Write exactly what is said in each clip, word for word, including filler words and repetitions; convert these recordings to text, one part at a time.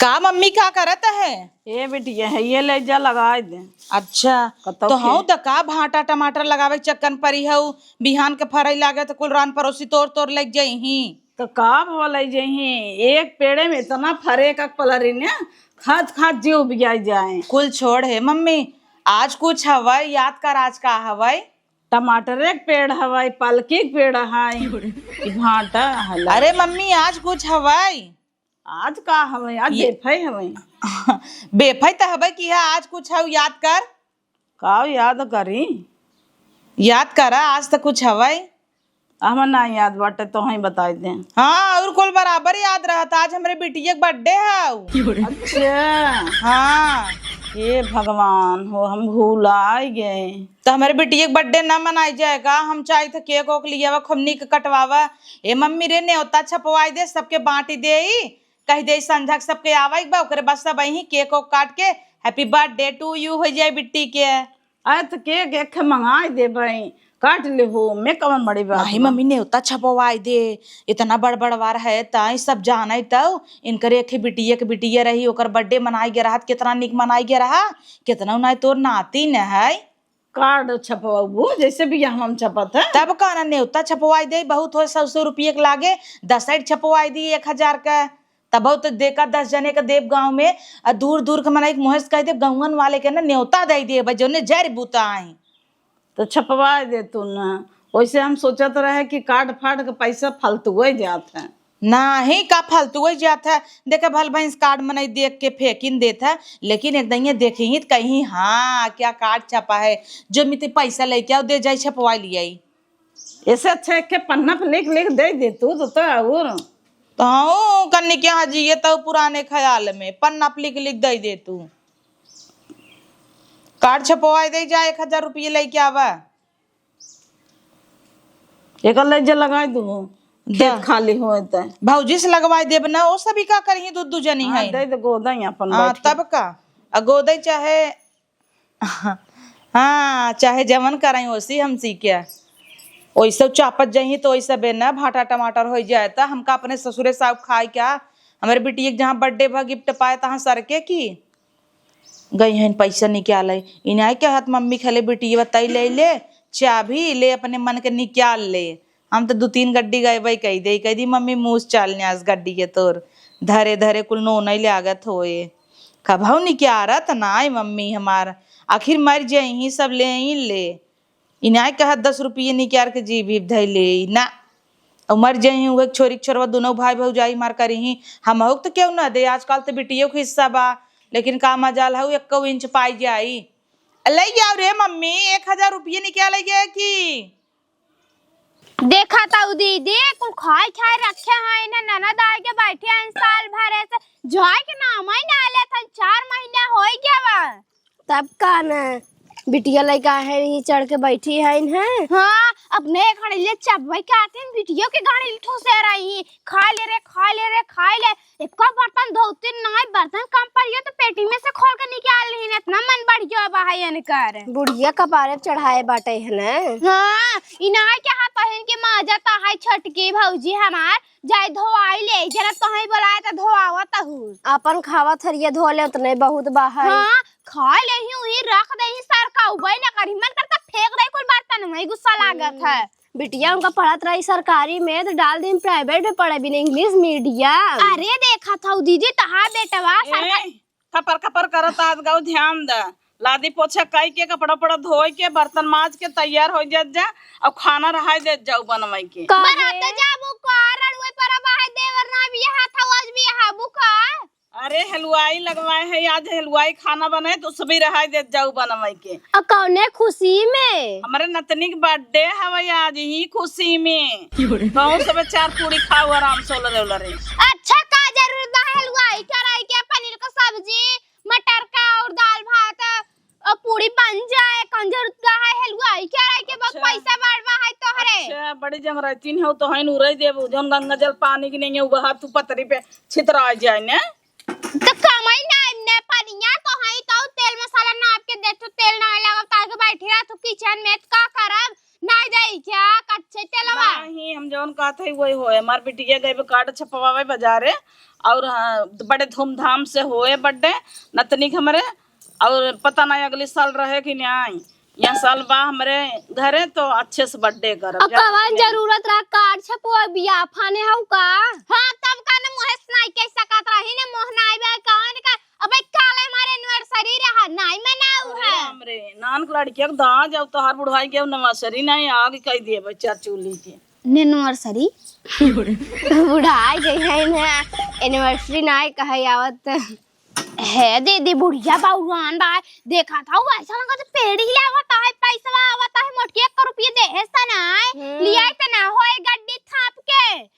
का मम्मी, का करत है? ए बिटिया, है ये ले जा, लगाइ दे। अच्छा, कतौ तो के? हऊ त का भाटा टमाटर लगावे के चक्कर परी हऊ, बिहान के फरई लागे त कुल रान परोसी तोर तोर लग जइहीं। तो का भवा लग जइहीं, एक पेड़े में इतना फरे का पलरी ने, खात खात जीव उबिया जाए। कुल छोड़ हे मम्मी, आज कुछ हवै, याद कर आज का हवै? टमाटर के पेड़ हवै, पलकी के पेड़ है, कि भाटा हला। अरे मम्मी, आज कुछ हवै? आज का हवै? आज ये बेफई हवै। बेफई त हवै कि है, आज कुछ हौ याद कर। का याद करी? याद करा, आज त कुछ हवै। हमें ना याद बाटे, तोहई बताइ दे। हाँ, और कुल बराबर याद रहत। आज हमरे बिटिया के birthday हौ। अच्छा। हाँ। हे भगवान हो, हम भुलाइ गए। त हमरे बिटिया के birthday ना मनाइ जाए का? हम चाहित है cake ओक लियावा, खूब नीक कटवावा। ए मम्मी रे, नेवता छपवाइ दे, सबके बाँटि देई। कहि देई संझा के सबके आवइ के बा, ओकरे बाद सब अइहीं cake ओक काट के happy birthday to you होइ जाए बिट्टी के। अरे त cake एक ठे मंगाइ देबइ, काट लेहू, में कवन बड़ी बात नाहीं बा। मम्मी, नेवता छपवाइ दे, इतना बड़ बड़वार है, ताई सब जानइ तउ, इनकर एक ठे बिटिया के बिटिया रही, ओकर birthday मनाइ गे रहत, केतना नीक मनाइ गे रहा, केतना नाहीं तोर नातिन है। Card छपवाबू, जइसे बियाह में छपत है। तब का ना, नेवता छपवाइ दे, बहुत होइ सौ सौ रुपिया के लागे, दस ठे छपवाइ दी एक हजार का। तबहु त देखा दस जने के देब गाँव में, आ दूर दूर के मनई के मुँहे से कहि देब, गउँवन वाले के ना नेवता दइ देब, जउने जरि बुता आई। त छपवाइ दे तू ना। वइसे हम सोचत रहे कि card फाड़ के पइसा फालतुए जात है। नाहीं, का फालतुए जात है? देखे भल भैंस card मनई देख के फेंकिन देत है, लेकिन एक दइया देखिहीं त कहीं, हाँ, क्या card छपा है, जो मिति पइसा लइके आउ दे जाई, छपवाइ लियाई। एसे अच्छा एक ठे पन्ना पे लिख लिख दइ दे तू तो, तो और। तो हाँ, कन्नी के यहाँ जिए तो पुराने ख्याल में पन्ना पे लिख लिख दइ दे तू। Card छपवाइ दइ जा, एक हजार रुपिया लइके आवा। एकर लइ जा लगाइ दू, खेत द- खाली होए त। भौजी से लगवाइ देब ना, ओ सभी का करिहीं, दू दू जनी हाँ, है। दइ दे गोदई अपन हाँ, बैठ के। तब का? आ गोदई चाहे हाँ, चाहे जवन करइँ ओसी हम सीखे। ओइसे चापत जइहीं त ओइसे बे न भाटा टमाटर होइ जाए त हमका अपने ससुरे साहब खाए क्या? हमरे बिटिया के जहाँ birthday भा gift पाए तहाँ सरके की? गई हइन पैसा निकाले। इनाय के हाथ मम्मी खले बिटिया तई ले ले, चाभी ले अपने मन के निकाल ले। हम त दू तीन गड्डी गइबइ कइ देई, कहि दी, "मम्मी, मूस चाल न्यास गड्डी के तोर, धरे धरे कुल नोनइ लागत होए।" कबहु निकारत नाय मम्मी हमार, आखिर मर जइहीं सब लेइन ले। इनाय कहत दस रुपिये निकार के जीभ धइ ले ना। अउ मर जइहीं उहे छोरी के छोरवा, दुनौ भाई भौजाई मार करिहीं। हमहू के त केहू न दे, आजकल त बिटियो के हिस्सा बा, लेकिन का मजाल हउ, एक्कउ इंच पाइ जाई। लइ जाओ रे मम्मी, एक हजार रुपिये निकाले गए की? देखा तउ दीदी, कुल खाए खाए रखे हैं, इन्हें ननद आए के बैठे हैं साल भरे से, जाए के नाम ही ना लेत हैं, चार महीना होइ गया बा। तब का न, बिटिया लइका है, यहीं चढ़ के बैठी है इन्हें। हाँ, अपने घड़ीले चबवे के आते हैं, बिटियो के घड़ीले ठूसे रही, खा ले रे, खा ले रे, खा ले। एक्का बर्तन धोती नाय, बर्तन कम पड़ियो त पेटी में से खोल के निकाल लिहिन, इतना मन बढ़ गयो बा है इनकर। बुढ़िया कपारे पे चढ़ाए बाटे है न। हाँ, इनाय के हाथ पहिन के माजत है छोटकी भौजी हमार, जाए धोआई ले, जरा तोहई बोलाए त धोआवत हूँ। आपन खावा थरिया धो ले, उतने बहुत बा है। हाँ, खा लेही, उही रख देही, सरकाउबे न करही, मन करता फेंक दे कुल बर्तन, वही गुस्सा लागत है। बिटिया उनका पढ़त रही सरकारी में, त डाल दिन private में पढ़े बिना English medium। अरे देखत हऊ दीदी, तहार बेटवा ए, सरकार खपर खपर करत आज गाऊ ध्यान द। लादी पोछा कई के, कपड़ा उपड़ा धोई के, बर्तन माज के तैयार होइ जात जा, अउ खाना रहाई देत जाऊ बनवाई के। काहे? बराते जाबू का, रड़ुए पर अब आहे देवर ना बियाह था, आज बियाह बुका। अरे हलवाई लगवाए है, आज हलवाई खाना बनाए त उसबी रहाई देत जाऊ बनवाई के। अ कौने खुशी में? हमरे नतनी के birthday हवे आज, ही खुशी में। क्यों रे? कहूँ सब चार पूड़ी खाऊ आराम से, ओलरे ओलरे। अच्छा, का जरूरत बा हलवाई कराई के, पनीर का सब्जी, मटर का और दाल भात, अ, पूड़ी बन जाए, कौन जरूरत बा है हलवाई कराई के, बस अच्छा। पैसा बढ़वा है तोहरे। अच्छा, बड़ी जंगराइतीन हो तो है उरई देबू, जौन गंगा जल पानी की नहीं है, उबहा तू पतरी पे छितरा जाए ने। त कमाई ना, एमने पनिया तो हई, तो तेल मसाला नाप के दे, तो तेल ना लगाव, ताके बैठी रह तू kitchen में, त का करब? नाहीं जाई क्या? कच्चे तेलवा? नाहीं, हम जौन कहत हई वही होए। हमार बिटिया गई बा कार्ड छपवावे बाजारे, और हाँ, बड़े धूमधाम से होए birthday नतनी के हमरे, और पता नाहीं अगली साल रहे कि नाहीं। यह साल बा हमरे घरे तो अच्छे से birthday करब। अब जान कवन ले। जरूरत रहा कार्ड छपवा, बियाह फाने हऊ का? हाँ, तब का न मुँहे से नाहीं कह सकत रही न, मोह नाहीं बा कवन का। अबे काले हमारे anniversary रहा, नाहीं मनाऊ अरे है। राम रे, नान के लड़किया के दाज, अब तोहार बुढ़ाई के अब anniversary नाहीं, आगे कह दिए बच्चा चूल्ही के। Anniversary? बुढ़ाई गई है ना, anniversary नाहीं कहे आवत। हे दीदी, बुढ़िया बउरान बा, देखा था, वो ऐसा लगा तो पेड़ ही लावत है, पैसवा आवत है, मोटकी एक रुपये दे है सा ना, हम्म। लिया तो ना होए गड्डी थाप के।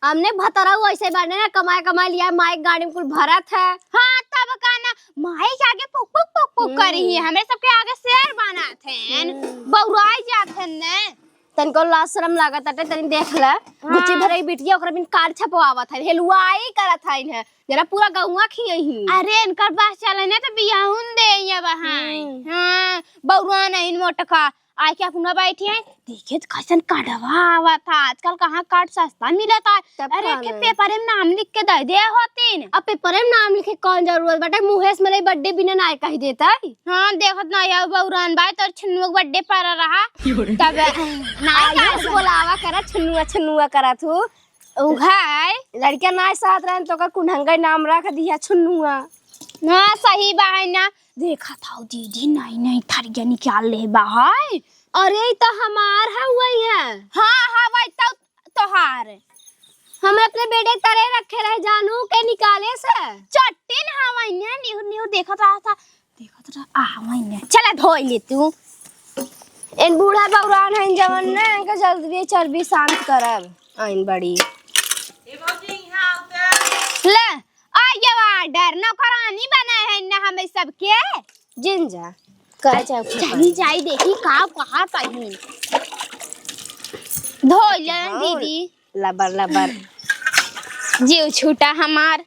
हमने भतरा ऐसे बने ना, कमाए कमाए लिया, माइक गाड़ी में कुल भरत है। हाँ, तब का ना, माइक आगे पुक पुक पुक पुक हम्म। करी है, हमरे सबके आगे शेर बनात हैं, हम्म। बउराई जात हैं ने। तनिको लाज शरम लागत अटे, तनी देख ले। हाँ। गुच्ची भरई बिटिया ओकरा बिन कार्ड छपवावत है, हेलुआई करत है इन्हें। जरा पूरा गौवा खियई ही। अरे, इनकर बस चले ना तो बियाहुन दे ये बहाई। हम्म। हाँ, बउरान है इन मोटका। आके अपना बैठी है, देखे तो कैसन कार्डवा आवत है। आजकल कहाँ कार्ड सस्ता मिलत है। तब अरे, का के ना। पेपर में नाम लिख के दे दे होतीन। अब पेपर में नाम लिखे कौन जरूरत बाटे? मुँहे से मेरे birthday बिना नाहीं कह देता है। हाँ, देखत नाहीं है, बउरान भाई, तोर छुन्नुआ के birthday पर रहा। तब नाहीं आयुष कहा। बोलावा करा, छुन्नुआ, छुन्नुआ करा तू। उघाय। लड़किया नाहीं साथ रहन तो ओकर कुन्हंगा नाम रख दिया छुन्नुआ। हाँ, सही बा है ना। देखा था दीदी, नई नई थरिया निकाल ले बा है। अरे, ई तो हमार है, वही है। हाँ, हाँ, वही तो तोहार। हम अपने बेटे के तरे रखे रहे जानू के निकाले से। चट्टी ना हवाई ने निहुर निहुर देखत रहा था। देखत रहा, आ, वही ने। चला धोई ले तू। इन बूढ़ा बउरान है जवन ना, इनका जल्दी चर्बी शांत करब। आइन बड़ी। ए भौजी, यहाँ आओ तो। ले, आ ये order नौकरानी बना है ना हमें सबके। जिन जा, करे चाहे उठे चली पानी। जाई देखी का कहा पाई। धो ले हाँ, दीदी। लबर लबर। जीव छूटा हमार।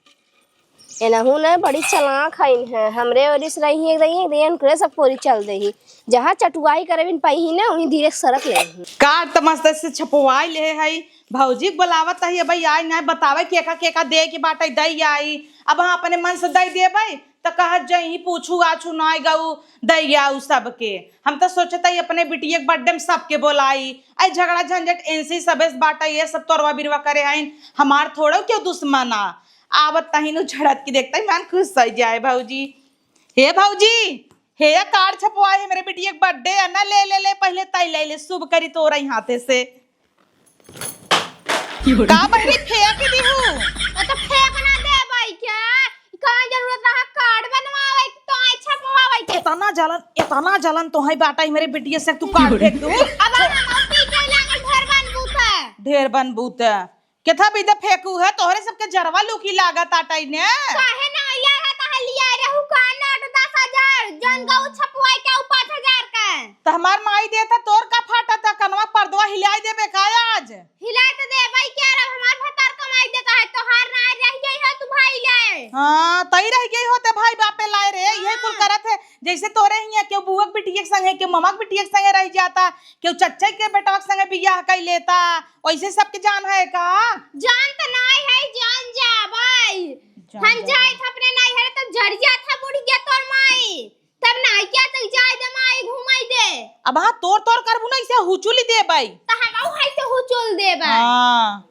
एनहू न बड़ी चालाक हईन है, हमरे ओरी से रही एक रही, एक रही, उनकरे सब कोरी चल देही। जहाँ चटुआई करे बिन पाई ही ना, वहीं धीरे सरक ले ही। कार्ड त मस्त से छपवाई ले हई, भौजी के बोलावत हई, अबे आई ना बतावे केका केका दे के बाटे दई आई। अब हाँ अपने मन से दई देबे त कहत जइही पूछू आछू नाई गऊ दई आऊ सबके। हम त सोचत हई अपने बिटिया के birthday में सबके बोलाई। आई झगड़ा झंझट इनसे सबे से बाटे, ये सब तोरवा बिरवा करे हईन, हमार थोड़ो केहू दुश्मन आ। आवत तहिन उ झड़त की देखत ही मन खुश हो जाए भौजी। हे भौजी, हे या कार्ड छपवाए, हमरे बिटिया के birthday है ना, ले ले ले, पहिले तई ले ले, शुभ करी तोरा ही हाथे से। का बहरी फेंक दिहू? अ, तो फेंक ना देबई क्या? कहाँ जरूरत रहा कार्ड बनवावे के, तो आई छपवावे के। इतना जलन, इतना जलन तोहई बाटा ही हमरे बिटिया से, तू कार्ड फेंक दू। अब हम पी के लागल ढेर बनबू त। ढेर बनबू त। केथा बिदा फेंकू है, तोहरे सबके जरवा लूकी लागत आटई ने। काहे ना लागत है, लिया रहू का नोट दस हजार, जौन गऊ छपवाई के ऊ पाँच हजार का। त हमार माई देता, तोर का फाटा था, कनवा पर्दवा हिलाई देबे का आज? हिलाई तो देबई क्या रे, हमार भतार कमाई देता है, तोहार ना रह गई हो तू भाई ले। हाँ, तई रह गई होते भाई बापे लाए रे, यही कुल हाँ। करत है। जैसे तोरे हियाँ केहू बुआ के बिटिया के संगे, केहू ममा के बिटिया के संगे रह जाता, केहू चच्चा के बेटवा के संगे बियाह कई लेता, वैसे सबके जान है का? जान त नाई है, जान जाबई। जान हम जाबई। जाए थे अपने नैहर तब झरिया था बुढ़िया तोर माई। तब नाई क्या तक जाए दे माई घुमाई दे। अब हाँ तोर तोर करबू ना, इसे हुचुली देबई। त हम आऊ है से हुचुल देबई। हाँ।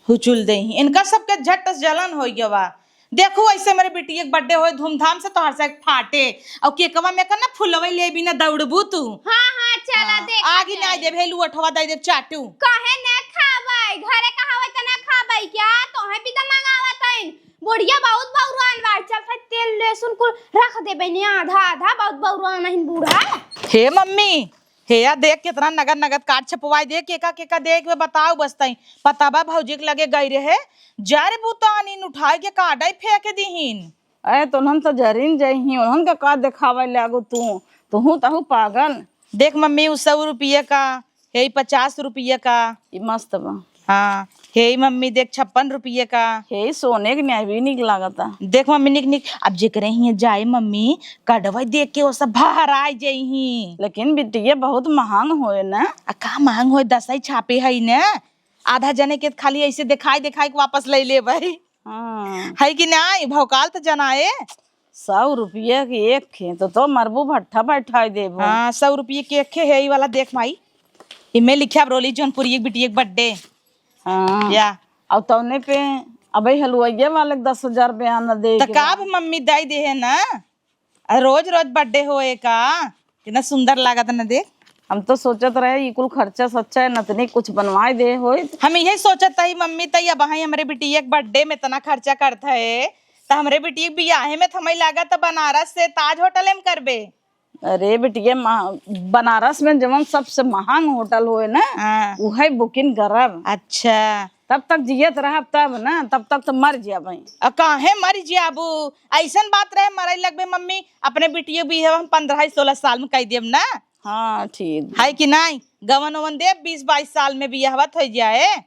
हुचुल देही। इनका सबके झट से जलन होइ गवा। देखू, ऐसे मेरे बिटिया के birthday होए धूमधाम से, तोहर से फाटे। और केकवा में का ना फुलवई ले बिना दौड़बू तू। हाँ, हाँ, चला हाँ, देखा आगे जाए। नाई देब, हेलू अठवा दई देब चाटू। काहे ना खाबै? घरे का हवै त ना खाबै क्या? तोहे भी त मंगावत हईन। बुढ़िया बहुत बउरान बाड़, चल था तेल लहसुन कुल रख देबै ने आधा आधा, बहुत बउरान हईन बूढ़ा। हे मम्मी, हेया देख, केतना नगद नगद कार्ड छपवाई दे, केका केका दे के बताओ बस तई। पता बा, भौजी के लगे गई रहे, जर बुतानीन उठाई के कार्ड ही फेंक दिहिन। अरे, तोहन तो जरिन जइही, उन्हन के का देखावे लागू तू, तुहू तहू पागल। देख मम्मी, उ सौ रुपये का, हे पचास रुपये का। ई मस्त बा। हाँ, हे मम्मी देख, छप्पन रुपये का। हे सोने के न्याय भी निक लागता। देख मम्मी, निक निक, अब जेकरे हियाँ जाए मम्मी, कड़वा देख के वो सब बहराइ जइहीं। लेकिन बिटिया बहुत महंग होए ना। आ का महंग होए, दसई छापे है ना, आधा जने के खाली ऐसे देखाई देखाई के वापस ले लेबै। हाँ। है कि नाई? भौकाल त जनाए। सौ रुपया के एक खे, तो, तो मरबू भट्ठा बैठाई देबू। हाँ, सौ रुपये के एक खे है, ई वाला देख माई। इमे लिखे अब रोली जौनपुरी एक बिटिया के birthday। हाँ। या। और तौने पे अबे हलवाइये वाले के दस हजार बयान न दे त के का बा। अब मम्मी दे दे है ना? आ, रोज रोज birthday होए का? कितना सुंदर लागत न देख। हम तो सोचत रहे, ई कुल खर्चा सच्चा है, नतनी कुछ बनवाए दे होइत। हम इहे सोचत हई मम्मी, तई अब हई हमरे बिटिया के birthday में इतना खर्चा करत है, त हमरे बिटिया के बियाहे में त हमें लागत है बनारस से ताज होटल में करबे। अरे बिटिया, मा-, बनारस में जवन सबसे महंग होटल होए ना, हाँ। उहे booking करब। अच्छा। तब तक जियत रहब तब ना, तब तक तो मर जाबै। आ काहे मर जाबू? ऐसन बात रहे मरे लगबे मम्मी, अपने बिटिया बियाह हम पन्द्रह सोलह साल में कई देब ना। हाँ, ठीक बा। है कि नाई? गवन ओवन देब बीस बाईस साल में बियाहवा होइ जाए।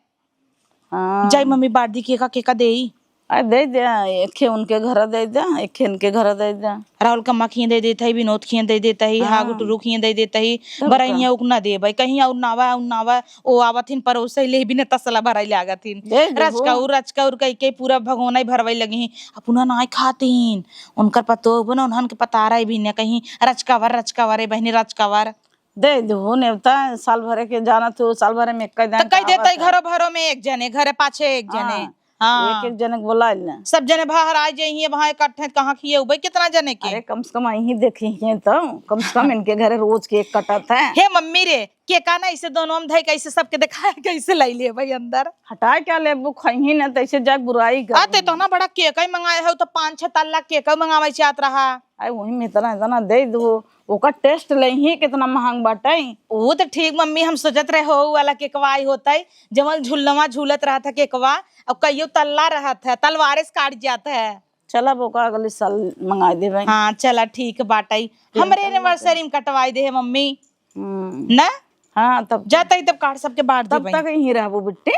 हाँ। जाई मम्मी, बार दी केका, केका देई? आ, दे दे, एक खे उनके घर दे दे, एक खे इनके घर दे दे। राहुल कम्मा खिए दे देत हई, विनोद खिए दे देत हई, हाँ। हा गुटरू खिए दे देत हई, तब बरैया का? उकना देबै, कहीं और नावा, और नावा, ओ आवत हिन परोसे ले बिना तसला भराई लागत हिन। दे देबो। रचकाउर, रचकाउर कह के पूरा भगोना ही भरवाई लगी हिन। अपना नाई खातीन, उनकर पतोह बन, उन्हन के पतारा भी न कहीं रचकावर, रचकावर, ए बहनी रचकावर। दे देबो नेवता, साल भरे के जाना तू, साल भरे में एक दिन त कह देत हई आवत है। घरो भरो में एक जने, घरे पाछे एक जने। हाँ। हाँ। एक एक जने के बोलाइल ना। सब जने बाहर आ जाइए, वहाँ इकट्ठे कहाँ खिए उबे कितना जने के? अरे कम से कम यहीं देखी हैं तो, कम से कम इनके घरे रोज केक कटत है। हे मम्मी रे, केका ना इसे दोनों हम धई कैसे सबके दिखाए, कैसे लाई ले भाई अंदर? हटाए क्या लेबू, खइही ना, तैसे जाके बुराई कर। आ, ते तो ना बड़ा केक ही मंगाए हो, तो पाँच छह तल्ला केक ही मंगावे चाहत रहा। अरे वही में इतना, इतना दे दो, ओकर taste ले ही कितना महंग बाटे। वो तो ठीक मम्मी, हम सोचत रहे हो वाला केकवा आई होतई, जमल झुलनवा झूलत रहत है केकवा, और कईयो तल्ला रहत है, तलवारे से काट जात है। चल अब ओका अगले साल मंगाई देबे। हाँ, चला ठीक बाटई। ठीक हमरे है, anniversary में कटवाई दे है मम्मी। हम्म। ना? हाँ, तब जाता ही तब काट सबके बांट तब देबे। तक यहीं रहबो बिट्टे।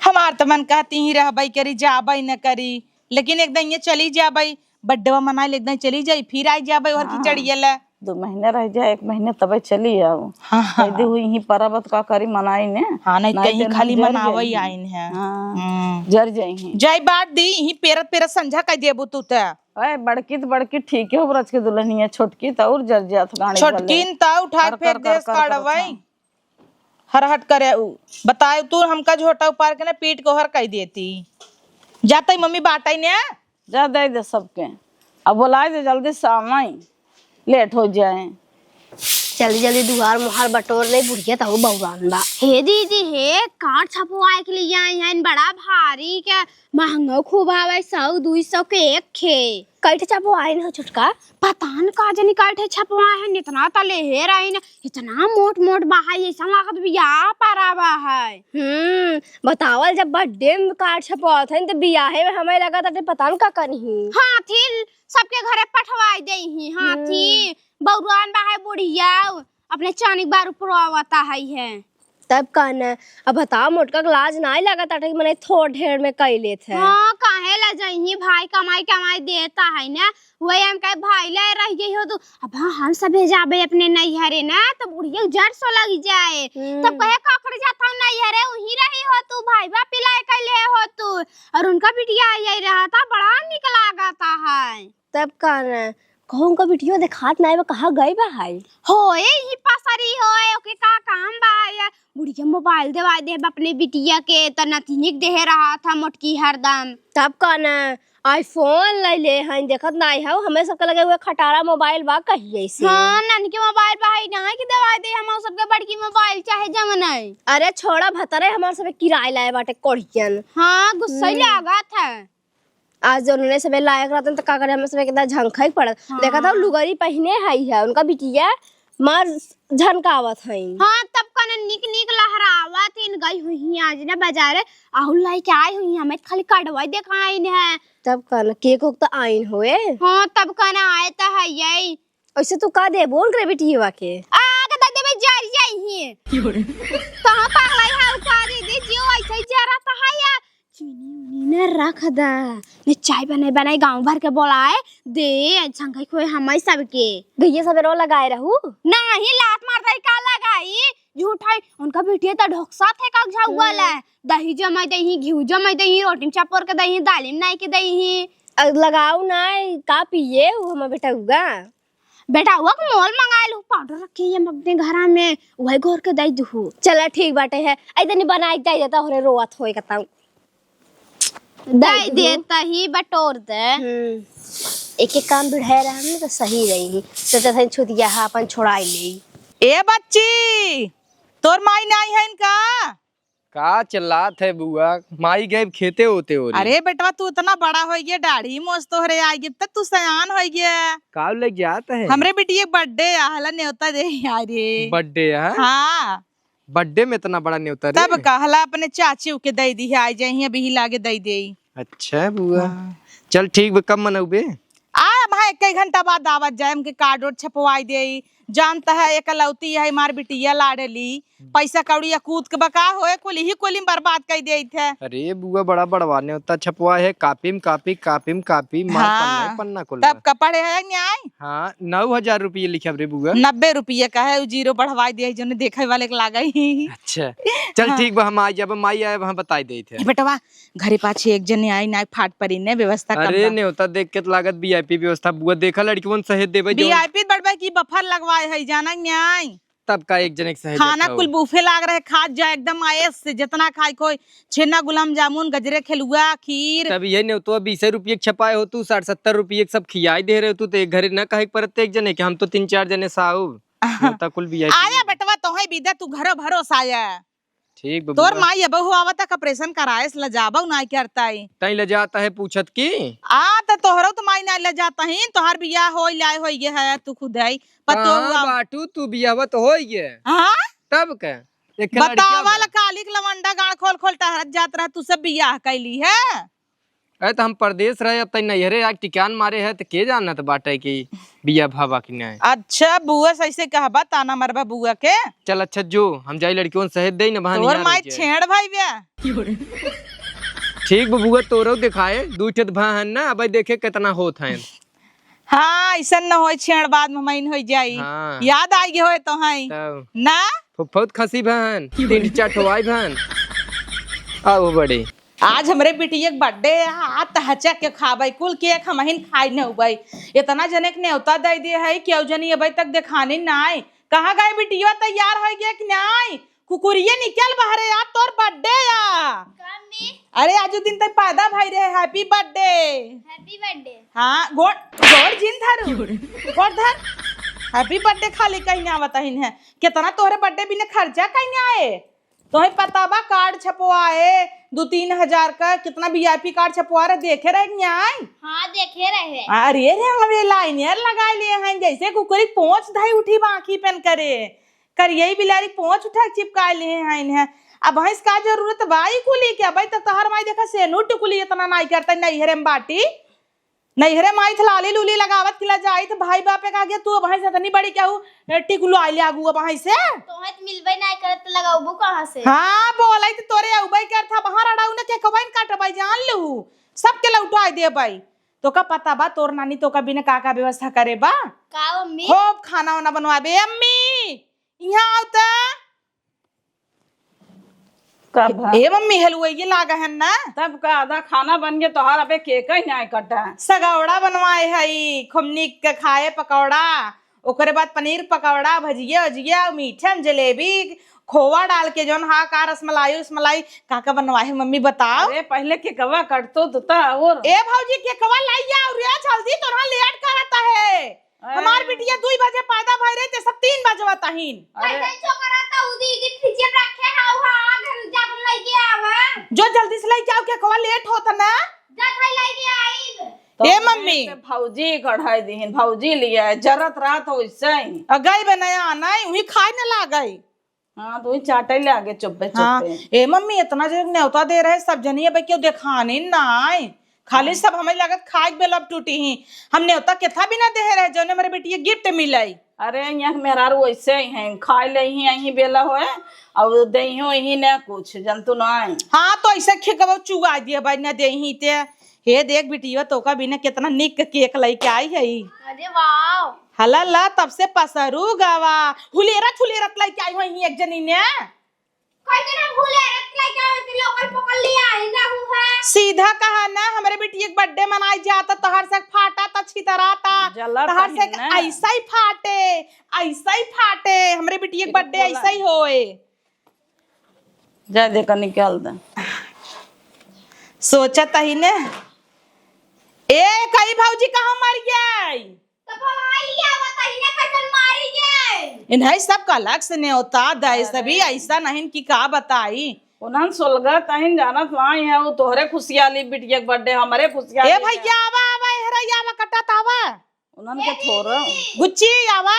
हमार तो मन कहती ही रहबे करी, जाबे न करी, लेकिन एक दिन ये चली जाबे, birthdayवा मनाई ले, एक दिन चली जाई, फिर आई जाबे और हाँ। खिचड़िया ला। दो महीने रह जाए, एक महीने तबे चली आओ। हाँ, हाँ। कैदी हुई ही परब त का करी, मनाई ने। हाँ, नहीं, नहीं कहीं तो खाली जर मनावे ही जाई। आइन है। हाँ, हम्म। जर जाई ही। जाई बांट दी, ही पेरत पेरत संझा कह देबू तू त। ओए, बड़की त बड़की ठीक है, ब्रज के दुल्हनिया, छोटकी त और जर जात गाड़ी छोटकी वाले। न त उठा के कर, फेंक कर, देस कर, कर, काढ़वई। कर। हर हट करे उ। बताए तू हमका झोटा उपार के ना पीट को हर कह देती। जाते ही मम्मी बांटे ने। जा दे दे सबके। अब बोलाए दे जल्दी से आवई। लेट हो जाए। जल्दी जल्दी दुआर मुहार बटोर ले, बुढ़िया तहु बउरान बा। हे दीदी, हे कार्ड छपवाए के लिए आई हैं, बड़ा भारी के महंगो खूब आवे, सौ दुई सौ के एक खे। कई ठे छपवाइन हो छोटका? पता न का जनी कई ठे छपवाइन, इतना तले हे रही न, इतना मोट मोट बा है, ऐसा लागत बियाह परावा है। हम्म, बतावल जब birthday में कार्ड छपवात है त बियाहे में हमें लगा था पता न का करही। हाथी सबके घरे पठवाई देही, हाथी। हम्म। बउरान बा है बुढ़िया, अपने चानी बारू पुरवावता है, है। तब का न, अब बताओ, मोटका के लाज नाई लागत आटे कि मने थोड़ ढेर में कई लेत है। हाँ, काहे ला जइही, भाई कमाई कमाई देता है ना, वही हम कहे भाई ले रह गई हो तू। अब हाँ, हम सभे जाबे अपने नैहरे ना, तब बुढ़िया के जर सो लग जाए, हम्म। तब कहे काकड़ जाता हूँ नैहरे, वहीं रही हो तू, भाई बाप पिलाए कैले हो तू, और उनका बिटिया आई रहा था, बड़ा निक लागता है। तब का न, कहूँ उनका बिटिया देखात नाई बा, कहाँ गई बा हाई? होए, ही पसरी होए, ओके का काम बा या? बुढ़िया मोबाइल देवाई दे अपने बिटिया के, त नतिनिक देहे रहा था मोटकी हरदम। तब का न, iPhone ले ले हैं, देखत नाई हौ, हमें सबके लगे हुए खटारा मोबाइल बा कहिए से। हाँ, ननके मोबाइल बा है ना कि देवाई दे हम सबके बड़की मोबाइल चाहे जवन है। अरे छोड़ा भतरे, हमार सबे किराए लाए बाटे कोढ़ियन। हाँ, गुस्सा हम्म। लागत है। आज जौन उन्हें सबे लायक रहतन त का करे, हमें सबे कितना झंखई पड़त। हाँ। देखा था लुगरी पहिने हई है, उनका बिटिया मार झनकावत हई। हाँ, तब कने निक निक लहरावत हईन, गई हुई आज ना बाजारे, आहुल लाई के आई हुई, हमें खाली कड़वा देखाइन है। तब कने केक उक त आइन होए। हाँ, तब कने आए त है यही। ऐसे तू का दे बोल रे बिटिया के? आग दे देबे जर जाई ही। कहाँ पागलाई है, पहाया, चीनी उनी न रख द, ने चाय बनाई बनाई गाँव भर के बोलाए दे, संगे खोए हमई सबके। गइया सबेरो लगाए रहू? नाही, लात मार दई का लगाई, झूठ है। उनका बिटिया त ढोकसा थे का झौआ हम्म। ले, दही जमाई दही, घिउ जमाई दही, रोटी में चपोर के दही, दाली में नाई के दही। अ, लगाऊ नाई, का पिए उ हमर बेटउआ? बेटउआ के मोल मंगाइल हूँ, पाउडर रखी है अपने घरा में, वही घोर के दई दुहू। चला ठीक बाटे है, ऐ तनी बनाई के दई देता, होरे रोवत होए कताऊ। दई दे दे दुहू। तही बटोर दे। हम्म। एक एक काम भिड़ाए रहम न त सही रही। सोचा था छुतिया हा अपन छोड़ाई लेई। ए बच्ची, तोर माई नाई है इनका? का चिल्लात है बुआ? माई गए खेते होते हो रे। अरे बेटवा, तू इतना बड़ा होई गया, दाढ़ी मोछ तोहरे आ गई, तब तू सयान होई गया। का ले जात है? हमरे बिटिया के birthday आ, हला नेवता दे आ रे। Birthday है? हाँ। Birthday में इतना बड़ा नेवता रे? तब का, हला अपने चाची के दई दी, आई जाई, अभी ही लागे दई दे। अच्छा बुआ। हाँ। चल ठीक बा, कब मनउबे? आ, भाई, एक घंटा बाद आवत जाए, हमके card ओर्ड छपवाई देई। जानता है, एकलौती है हमार बिटिया लाडली, हम्म। पैसा कौड़ी या कूद के बका होए, कुल ही कुल ही बर्बाद कर देत है। अरे बुआ, बड़ा बड़वा नेवता छपवा है, copy में copy, copy में copy, मार हाँ। पन्ना ही पन्ना कुल तब बा। का पढ़े है न्याय? हाँ, नौ हजार रुपये लिखे रे बुआ। नब्बे रुपये का है, उ zero बढ़वाई दिया, जो देखे वाले के लागे ही। अच्छा, चल हाँ। ठीक बा, हम आ जाब, माई आए, हम बताई देत है। ए बेटवा, घरे पाछे एक जने आई, नाई फाट परी ने, व्यवस्था कम अरे बा। नेवता देख के त लागत VIP व्यवस्था, बुआ देखा लड़किवन सहेज देबे जौन। VIP बढ़बे की buffer लगवाए है, जाना न्याय। तब का एक जने के सहेज खाना देता कुल हो। Buffet लाग रहे, खात जा एकदम आयस से, जितना खाए कोई, छेना, गुलाब जामुन, गजरे, खेलुआ, खीर। तब ये नेवतवा बीसे रुपये के छपाए हो तू, साठ सत्तर रुपये के सब खियाई दे रहे हो तू, तो एक घरे न कहे के परत एक जने के, हम तो तीन चार जने साहब। नेवता कुल VIP आया बेटवा, तोहे बिदा तू घरो भरोस आया। ठीक बा तोर बुआ। माई अबहु आवता का operation कराए से लजाबउ नाई करता ही। तई लजाता है पूछत की? आ, त तोहरो त माई नाई लजाता ही, तोहार बियाह होई लाए होई गे है, तू खुद आई। पतो कहाँ हुआ। बाटू तू, बियाहवा त होई गे। हाँ? तब का? एक लड़किया बतावा बा। ला कालिक लवंडा गाड़ खोल खोल टहरत जात रहा, तू सब बियाह कैली है? अरे त हम परदेस रहे, अब तई नैहरे आके टिकान मारे है, त के जानत बाटे कि बिया भावा कि नहीं। अच्छा, बुआ से ऐसे कहबा, ताना मरबा बुआ के। चल अच्छा जो, हम जाई लड़कियों सहेज देई न बहान तोर यहाँ माई रुक जाए। छेड़ भाई बे। ठीक बा बुआ, तोरो दिखाए, दू ठे त भा हन ना, अब देखे कितना होत हैं। हाँ, ऐसन न होई, छेड़ बाद में महीन होई जाई। हाँ। याद आई गई होए तो हैं। तब। ना? फुफौत खसी भन, तीन चार ठो आई भन। आओ बड़े। आज हमरे बिटिया के birthday है, हाथ हचा के खाबै, कुल cake हमहिन खाई न उबै। इतना जने के नेवता दे दिए है, केहू जनी अबै तक देखानी नाय। कहाँ गए बिटिया, तैयार होई गया कि नाय? कुकुरिये निकल बहरे, आज तोर birthday आ। का अम्मी? अरे आजु दिन तक पैदा भई रहे, happy birthday। Happy birthday। हाँ, गोड़, गोड़ जिन धरू। गोड़ धर। Happy birthday खाली कहीं ना बताहिन है। कितना तोहरे birthday बिना खर्चा कहीं आए? तोहे पता बा card छपवाए दो तीन हजार का, कितना VIP card छपवा रहे, देखे रहे कि नाय? हाँ, देखे रहे। अरे रे, हमें liner लगा लिए हैं, जैसे कुकुरी पोंछ धई उठी बाकी पेन करे। करियई बिलारी पोंछ उठा के चिपकाए लेहे हइन है। अब भैंस का जरूरत बा ई कुली के? अबै त तोहर माई देखा सेनू टिकुली इतना नाई करता, नैहरे में बाटी। नैहरे माई थ लाली लूली लगावत किला जाई थ भाई बापे का आगे तू भैंस इतनी बड़ी केहू टिकुलो आइले आगू अब भैंस से। तोहे त मिलबै नाई करत त लगाउबू कहाँ से? हाँ, बोलै त तोरे अउबै करत ह, बाहर अड़ाऊ न केकवैन काटबै जान लू। सबके लौटाए देबै। तोका पता बा तोर नानी तोका बिना का का व्यवस्था करे बा? का अम्मी? खूब खाना वाना बनवाबे। अम्मी, इहाँ आव त। का भा? ए मम्मी, हलुवइये लागा है ना? तब का आधा खाना बन गया तोहार, अबे केकई नाय कटा। सगौड़ा बनवाए हई, खूब नीक के खाए पकौड़ा, ओकरे बाद पनीर पकौड़ा, भजिया उजिया, मीठे में जलेबी, खोवा डाल के जौन हा का रसमलाई उसमलाई का का बनवाए है मम्मी बताओ। अरे पहिले केकवा कटतो तो ता और ए भौजी केकवा लाई आओ रे जल्दी, तोरा लेट करत है। अरे। हमार बिटिया दुई बजे पैदा भई रहे, ते सब तीन बजे बताहिन। अरे। कैसे छोकरा त उ दीदी फ्रिज में रखे है, वहाँ आ घर जा तुम लेके आवा। जो जल्दी से लेके आओ, के कवा लेट होत ना। जा खाई लेके आई। तो ए मम्मी। ते भौजी कढ़ाई दीहिन, भौजी लिया है, जरत रात हो इससे ही। अ गई बे नया आना है, उही खाए न लागई। हाँ, तो वही चाटे ले आगे चुप्पे हाँ, चुप्पे। ए मम्मी, इतना जो नेवता दे रहे, सब जनी अब केहू देखाने ना आए। खाली हाँ। सब हमें लगत खाए के बेलब टूटी ही। हम नेवता केथा भी ना दे रहे, जौने हमरे बेटी के gift मिलाई। अरे, यहाँ के मेहरारू वैसे ही हैं, खाए ले ही यहीं बेला होए, और दे ही वहीं न कुछ, जन तू ना आए। हाँ, तो ऐसे खेकबो चुआ दिए भाई, न दे ही ते। हे देख बिटिया, तो का बिना कितना निक केक लेके आई है। अरे वाह। हला ला, तब से पसरू गवा, हुलेरत हुलेरत लेके आई हो यहीं एक जनी ने। कैसे ना भूले रत लेके आवे ती लोकल पकड़ लिया ही ना हूँ है। सीधा कहा ना, हमरे बिटिया के बर्थडे मनाई जाता, तोहर से फाटा ता छितरा ता, जला तोहर से ना। ऐसा ही फाटे, ऐसा ही फाटे, हमरे बिटिया के बर्थडे ऐसा ही होए। जा दे का निकाल दे। सोचत ही ने, ए कई भौजी कहाँ मर गई? तो भवाई लिया बताई ना कैसन मारी गए। इन्हें सब का अलग से न्योता दे, अरे। सभी ऐसा नहीं कि का बताई। उन्हन सोलगत अहिन जानत नाई है, वो तोहरे खुशियाली बिटिया के बर्थडे, हमरे खुशियाली ए है। भैया, आवा, आवा, एहरा, आवा, कटा तावा। उन्हन के ए थोड़ा। दीदी। गुच्ची, आवा।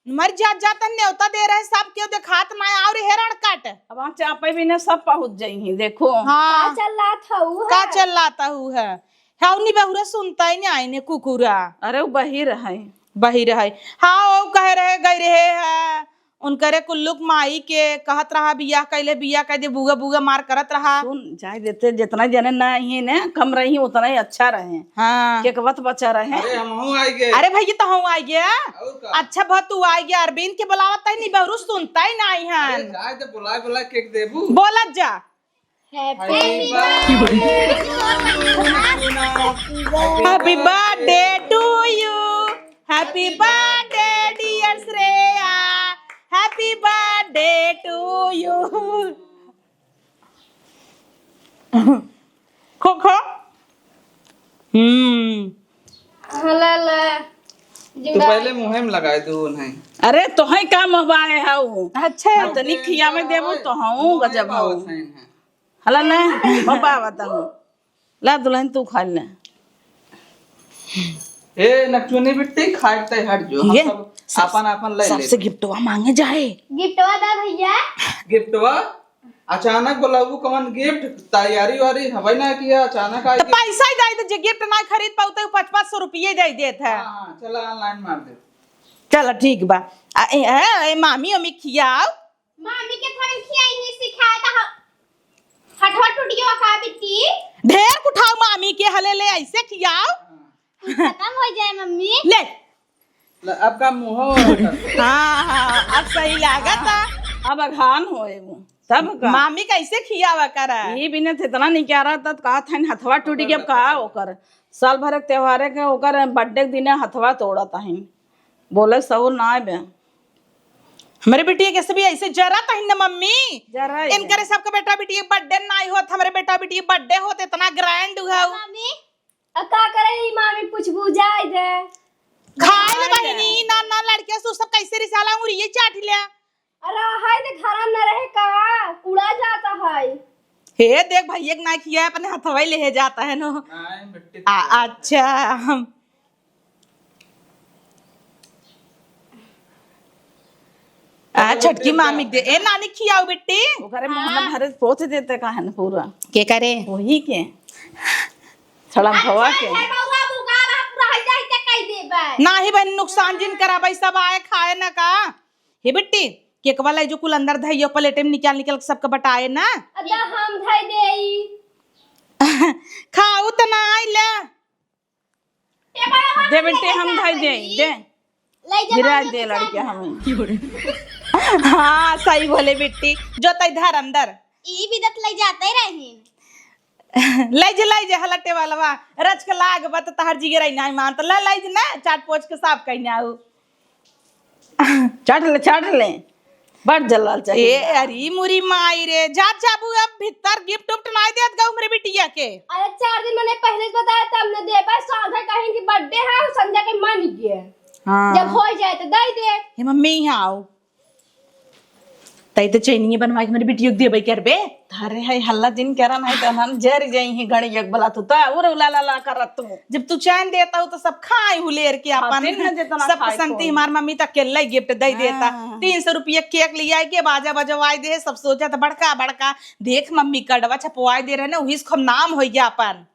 मर जात जात न्योता दे रहे, सब केहू देखात ना, और हेरण काट। अब वहाँ चापे भी ना सब पहुँच जाई हैं, देखो। हाँ। का चल रहा था ऊ का है? चल रहा था ऊ है? हाँ, उन्हीं बहुरा सुनता ही नहीं, आईने कुकुरा। अरे, वो बहिर है। बहिर है। हाँ, वो कह रहे, गई रहे है, उनकरे कुल्लुक माई के कहत रहा, बियाह कैले, बियाह कर दे, बुआ, बुआ मार करत रहा। सुन, जाए देते, जितना जने ना ही ने, कम रही, उतना ही अच्छा रहे। हाँ। केकवा त बचा रहे। अरे, हमहू आइ गए। अरे भैया, तो हम आइ गया। और का? अच्छा, बहुत तू आइ गया। अरविंद के बुलावत है नहीं, बहुरू सुनता ही नहीं है। अरे, जाए तो बुलाए, बुलाए केक देबू। बोलत जा। Happy birthday to you। Happy birthday to you। Happy birthday, dear श्रेया। Happy birthday to you। खो, खो। हम्म। हाँ, ला, ला। तू पहले मुँहे में लगाए दू उन्हें। अरे, तोहे का मबाए हऊ? अच्छा। हाँ, तनी खिया में देबो तो हूँ, गजब हऊ। हला ना, मबावत हूँ। ला दुल्हन, तू खा ले। ए, नकचुनी बिट्टी, खाए तय हट जो। हम ये सब सब आपन, आपन ले ले। सबसे गिफ्टवा मांगे जाए। गिफ्टवा दा भैया। गिफ्टवा? अचानक बोलाबू कवन गिफ्ट? तैयारी वारी हवै ना किया, अचानक आइ तो गिफ्ट। पैसा ही दे दे, जे गिफ्ट ना खरीद पाऊ तो पाँच पाँच सौ रुपये दे देत है। हाँ, हाँ, चला online मार दे। चल ठीक बा। आ, ए, ए, ए, मामी, अम्मी खियाओ। मामी के थोड़ी खियाई नहीं सिखाए तो ह-, हथवा टूट गया का बिट्टी? ढेर उठाओ मामी के हले ले ऐसे खियाओ। खत्म हो जाए मम्मी। ले। ल-, अब का मुँह हाँ, हाँ, अब सही लागत है। अब अघान होए वो। तब का? मामी कैसे खियावा करा? ये बिना इतना नहीं कह रहा था, कहा था हथवा टूट गया, अब कहा ओकर? साल भर के त्योहारे के ओकर birthday के दिने हथवा तोड़त हईन। बोले सहुर ना आवे। हमरे बिटिया के सभी ऐसे जरत हईन ना मम्मी। जरा ही इनकरे है। सबके बेटा बिटिया के birthday ना होत, हमरे बेटा बिटिया के birthday होत, इतना grand हुआ। मम्मी, अब का करे ई मामी, कुछ बुझाई दे। खाए ले खाए ले। बहिनी, ना, ना, लड़के सु सब कैसे रिसाला अंगुरिये चाट ले। अरे, हाय दे, घर में न रहे का, उड़ा जाता है। हे देख, भैया के ना खिया, अपने हथवा ही ले जाता है नो। नहीं, मिट्टी आ, अच्छा, हम आ, छोटकी मामी दे। ए, नानी खियाओ बिट्टी। ओकरे मुंह में हाँ। भरे पोत देते का है ना पूरा। के करे? वही के। छड़ा भवा के। अच्छा, है बउआ, बुका बा, पूरा है जाए के कह देबे। नाही बहन, नुकसान जिन कराबे, सब आए खाए ना का। हे बिट्टी, केकवा लाई जो कुल अंदर धइयो, प्लेटे में निकाल निकाल के सबके बटाए ना। अदा हम धइ देई। खाऊ त ना आई ले। टेबल दे बेटे, हम धई दे, दे। ले जा गिरा मम्मी दे के लड़के सामने। हमें। हाँ, सही बोले बेटी, जो तई धर अंदर। ई बिदत ले जाते रही। ले जे, ले जे, हला टेबलवा, रच के लाग बत तहर जिगर आई नाही मान, त ले, ले जे ना, चाट पोछ के साफ कइने आऊ। चाट ले, चाट ले। बड़ जलाल चाहिए। ए, अरे मुरी माई रे, जात जाबू अब भीतर गिफ्ट उफ्ट नाई देत गऊ हमरे बिटिया के। अरे चार दिन मने पहले से बताया तब न देबे, साँझे कहीं कि birthday है, संध्या के मान गए। हाँ। जब हो जाए तो दे दे। हे मम्मी, यहाँ आओ। तई तो चैनिये बनवाई के हमरे बिटिया के देबे करबे। अरे है हल्ला जिन करा नहीं तो हम जर जाई ही घड़ी एक बला तू तो और ला ला ला करत तू। जब तू चैन देता हो तो सब खाए हुलेर के अपन। खातिर न जितना सब खाए पसंद थी को। हमार मम्मी तो अकेला ही गिफ्ट दे देता। हाँ। तीन सौ रुपया केक ले आए के बाजा बजवाए दे, सब सोचा था बड़का बड़का। देख मम्मी कार्डवा छपवाए दे रहे ना, वही से खूब नाम हो गया अपन।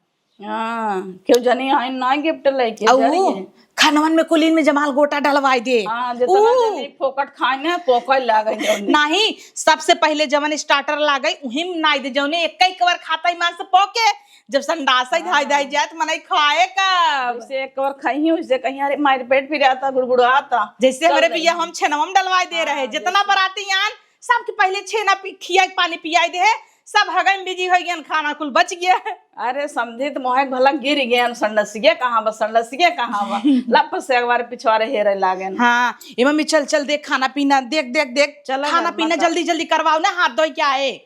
हाँ, केहू जनी आइन ना गिफ्ट लेके, अउ जरिए। खनवन में कुलीन में जमाल गोटा डलवाई दे। हाँ, जितना ऊ। जनी फोकट खाए ना, पोकल लागे जौनी। नहीं, सबसे पहिले जवन स्टार्टर लागे, उही में नाई दे, जौने एक, एक बार खाता ईमान से पोके, जब संडास ही धाई धाई जाए, तो मनई खाए का? जैसे एक बार खाई, उससे कहीं, "अरे, मार पेट पिराता, गुड़गुड़ाता।" जैसे चल हमरे रही भैया है। हम छेनवा में डलवाई दे हाँ, रहे, जितना जैसे बराती आन, सबके पहिले छेना पी-, खिया के पानी पियाई दे, सब हगई में बिजी हो गए, खाना कुल बच गया। अरे समझी तो मोहे भला गिर गए, संडसिए कहाँ बा, संडसिए कहाँ बा? लप से एक बार पिछवारे हेरे लागेन। हाँ, ए मम्मी, चल, चल, देख खाना पीना, देख, देख, देख, चला खाना ना, पीना बता। जल्दी, जल्दी करवाओ ना, हाथ धोई के आए।